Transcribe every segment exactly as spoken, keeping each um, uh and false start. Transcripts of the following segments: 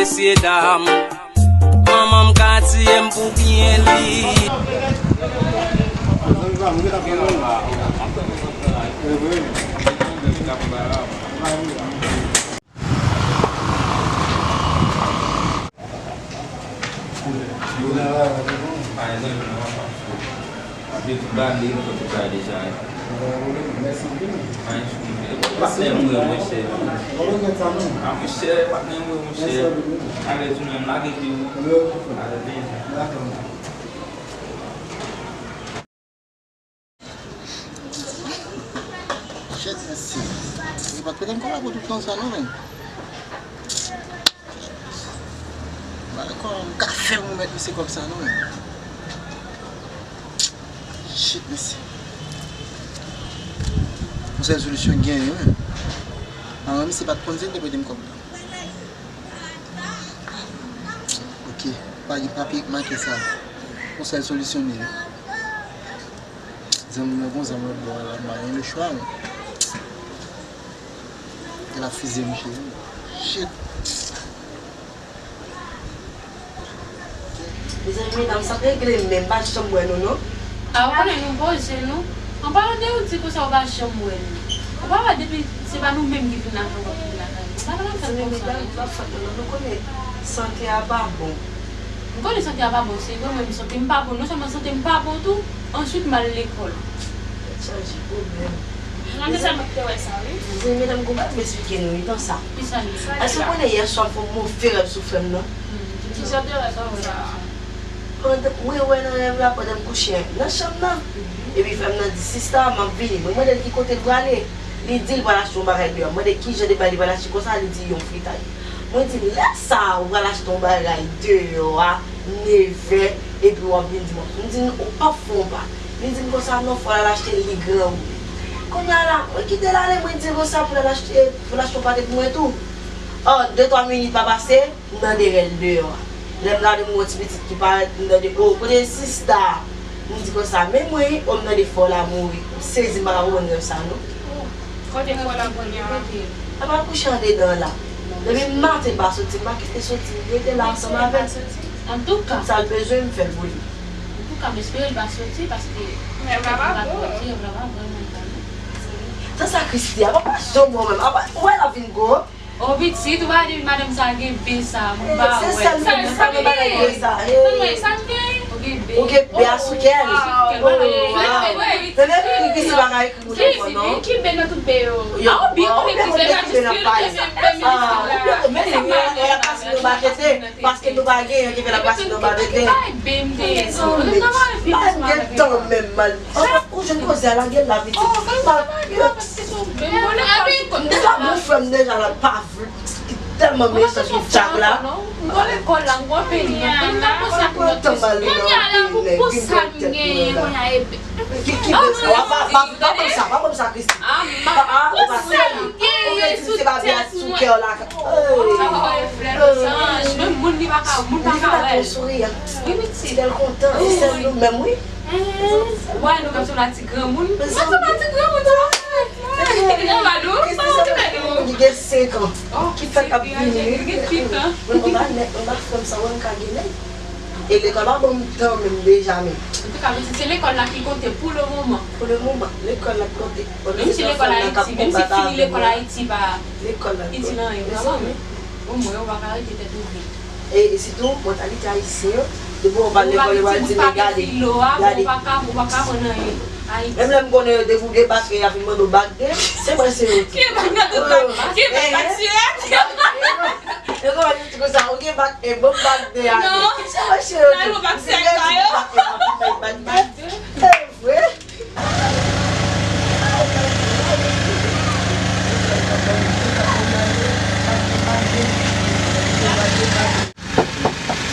Mesye dam, manman m ka tiye m pou byen li. Patnè m wi, monchè. A, monchè, patnè m wi, monchè. Alèz ou menm, lage pye w. Alèz, vini. Shit, mesye. Li pa t pete m kòb la pou tout tan sa non, men. Ba, kòman m ka fè pou m mèt misye kòb sa non, men. Shit, mesye. Yon sèl solisyon k genyen, men. Avan, misye pa t konn si l te pete m kòb la. Ok, pa gen papye k make sa. Yon sèl solisyon m ye. Zanmi m nan gon zam lòt bò a la, m pa gen lechwa, men. L ap fize m, cheri. Shit. Mezanmi, medam, sa t regle m menm, pa janm wè nou, non. A, ou konnen nou poze nou. An palan de ou di konsa ou pa janm wè nou. Ou pa wè depi se pa nou menm ki vin lakay ou, w ap vin lakay nou. Ou pa t ap fè konsa. Zanmi, medam, nou p ap fè nou, non. Nou konnen sante a pa bon. M konnen sante a pa bon, se vre, mwen menm sante m pa bon. Non sèlman sante m pa bon tou, answit m al lekòl. Tèt chaje, pwoblèm. Mezanmi, mezanmi, medam, gon bagay m esplike nou, wi, tan sa. Kisa li ye? Èske w konnen yè swa m fè yon move rèv sou frè m nan? Hmm, ki jan de rèv sa w fè? Pandan, mwen wè nan rèv la pandan m kouche nan chanm nan. Epi frè m nan di, "Sista, m ap vini." Mwen mande l ki kote l prale. Li di l pral achte yon bagay deyò. Mwen mande ki jan de bagay li pral achte konsa, li di yon fritay. Mwen di, "Lè sa a, ou pral achte yon bagay deyò a, nevè, epi w ap vin di m," m di, "Ou p ap fè yon pa." Li di m konsa, "Non, fò l al achte l, li gran wi." Kounye a la, mwen kite l ale, mwen di l konsa pou l al achte, pou l achte yon pate pou mwen tou. Ò, de twa minit pa pase, m tande rèl deyò a. Lè m gade, m wè yon ti pitit ki parèt, m tande, "O, kote sista a?" M di konsa, "Men mwen wi." O, m tande fò la mouri. M sezi, m pa ka konprann rèv sa non. Kote fò la kounye a? Apa l kouche andedan la. Depi maten l pa soti, m pa kite soti, m rete la ansanm avè l. Antouka. Tout sa l bezwen, m fè l pou li. Antouka, m espere l pa soti, paske rèv la pa bon. Rèv la pa bon menm non. Tan sa Christie, apa pa janm bon menm. Apa, ou wè l ap vin gwo. O pitit, ou pa di madanm sa gen be sa, m pa wè. Se sèl moun ki konnen bagay be sa. Ou gen be. Ou gen be a sou kè l. Tande, Christie pa ka ekri pou telefòn non. Ki be nan tout be yo? A, ou byen konnen ki be nan tout be yo. Men li, men li, y ap pase nan batete, paske nou pa genyen ki fè l ap pase nan batete. Mezanmi, pa gen tan menm mal. Ou jwenn koze a, lage l la pitit. Deja bon frè m deja la pa vle, ki tèlman mechan ki tchak la. M pran tan mal li nan vin nèg, vin pran tèt mwen la. Ki, ki bèl sa? Pa, pa, pa, pa ban m sa, pa ban m sa, Christie. Pa, ou pa serye. Ou vle di m se pa bèl sou kè w la. Li pa konn souri a. Ti bèl kontan, se sèl nou menm wi. Wè, nou menm se yon ti granmoun. Mwen se yon ti granmoun, sa. Li gen senk an. Ki fèk ap vini. Mwen pa nèt, mwen pa frè m sa, wè m ka gen nèg. E lekòl pa ban m tan menm deja menm. Antouka, mesye, se lekòl la ki konte pou le moman. Pou le moman, lekòl la k konte. Menm si lekòl Ayiti, menm si fini lekòl Ayiti pa itil anyen, ou pa konprann? Omwen, ou pa ka rete tèt ouvè. E, e sitou, mantalite ayisyen an, depi w pa lekòl, yo pral di, men gade, gade. Ou pa ka, ou pa ka aprann anyen. Ayiti. Menm lè m konnen yo, depi w debake, y ap vin mande w bak de, se mwen se yo tou. Ki bak nan tout bak? Ki bak bak sirèt? Yo konn di konsa, ou gen bak e bon bak de a. Non. Se mwen se yo tou. Nan yon bak sirèt sa yo. Bak de. E vre.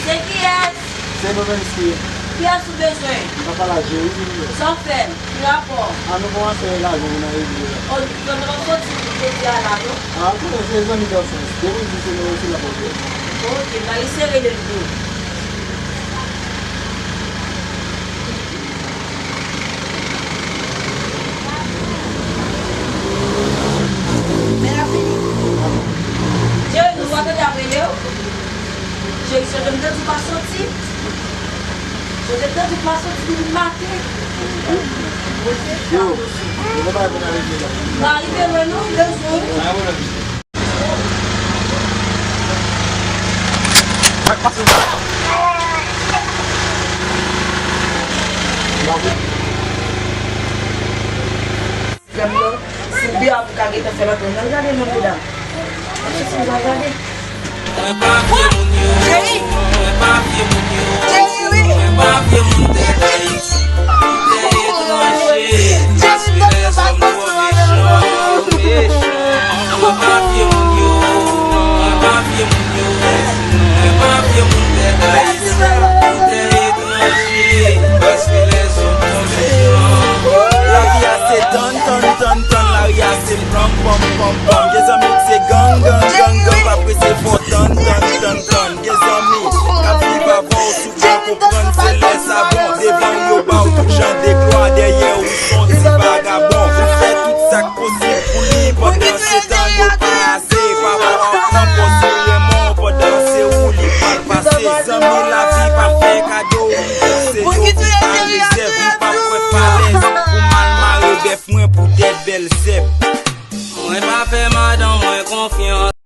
Se kiyès? Se Novenski. Kiyès ou bezwen? M ta pale a Jerry, wi. Sa w fè? Ki rapò? A, nou gon afè lajan nan regle la. O, nou pa soti pou jodi a la, non? A, konnen se zanmi Dòsens. Depi l di se nou resi la pou fè. Ok, m a eseye rele l pou ou. Men l ap vini. Jerry, nou pa tande ap rele w? Cheri, sonje m te di w pa soti. Sonje m te di w pa soti depi maten. Yo, yo, kòman bagay pou n rive la? Pa rive lwen non, m bezwen w. Frè m nan, si w deyò a pou ka gentan fè l antre. Ann gade non medam. Ann chèche nou al gade. Mwen pa vye moun yo. Mwen pa vye moun yo. Mwen pa vye moun tè Ayiti. Tè etranje. Paske lèzòm twò mechan, mechan. Mwen pa vye moun yo. Mwen pa vye moun yo. Mwen pa vye moun tè Ayiti. Tè etranje. Paske lèzòm twò mechan. Lavi a se tann, tann, tann, tann. Lari a se pranm, pranm, pranm, pranm. Gen zanmi k se gang, gang, gang, gang. Pa prese fò tann, tann, tann, tann. Gen zanmi k ap viv avè w sou pran konprann se lè sa bon. Devan w yo ba w tout jan de glwa, dèyè w ou s on ti vagabon. Ou fè tout sa k posib pou li pandan se tan yo pa ase. Papa w ap pran pòz li renmen w pandan se ou li pral pase. Zanmi lavi pa fè kado, li panse yo viv a rezèv. Li pa kwè falèz pou mal mare bèf mwen pou dèt bèl zèb. Mwen pa fè madanm mwen konfyans.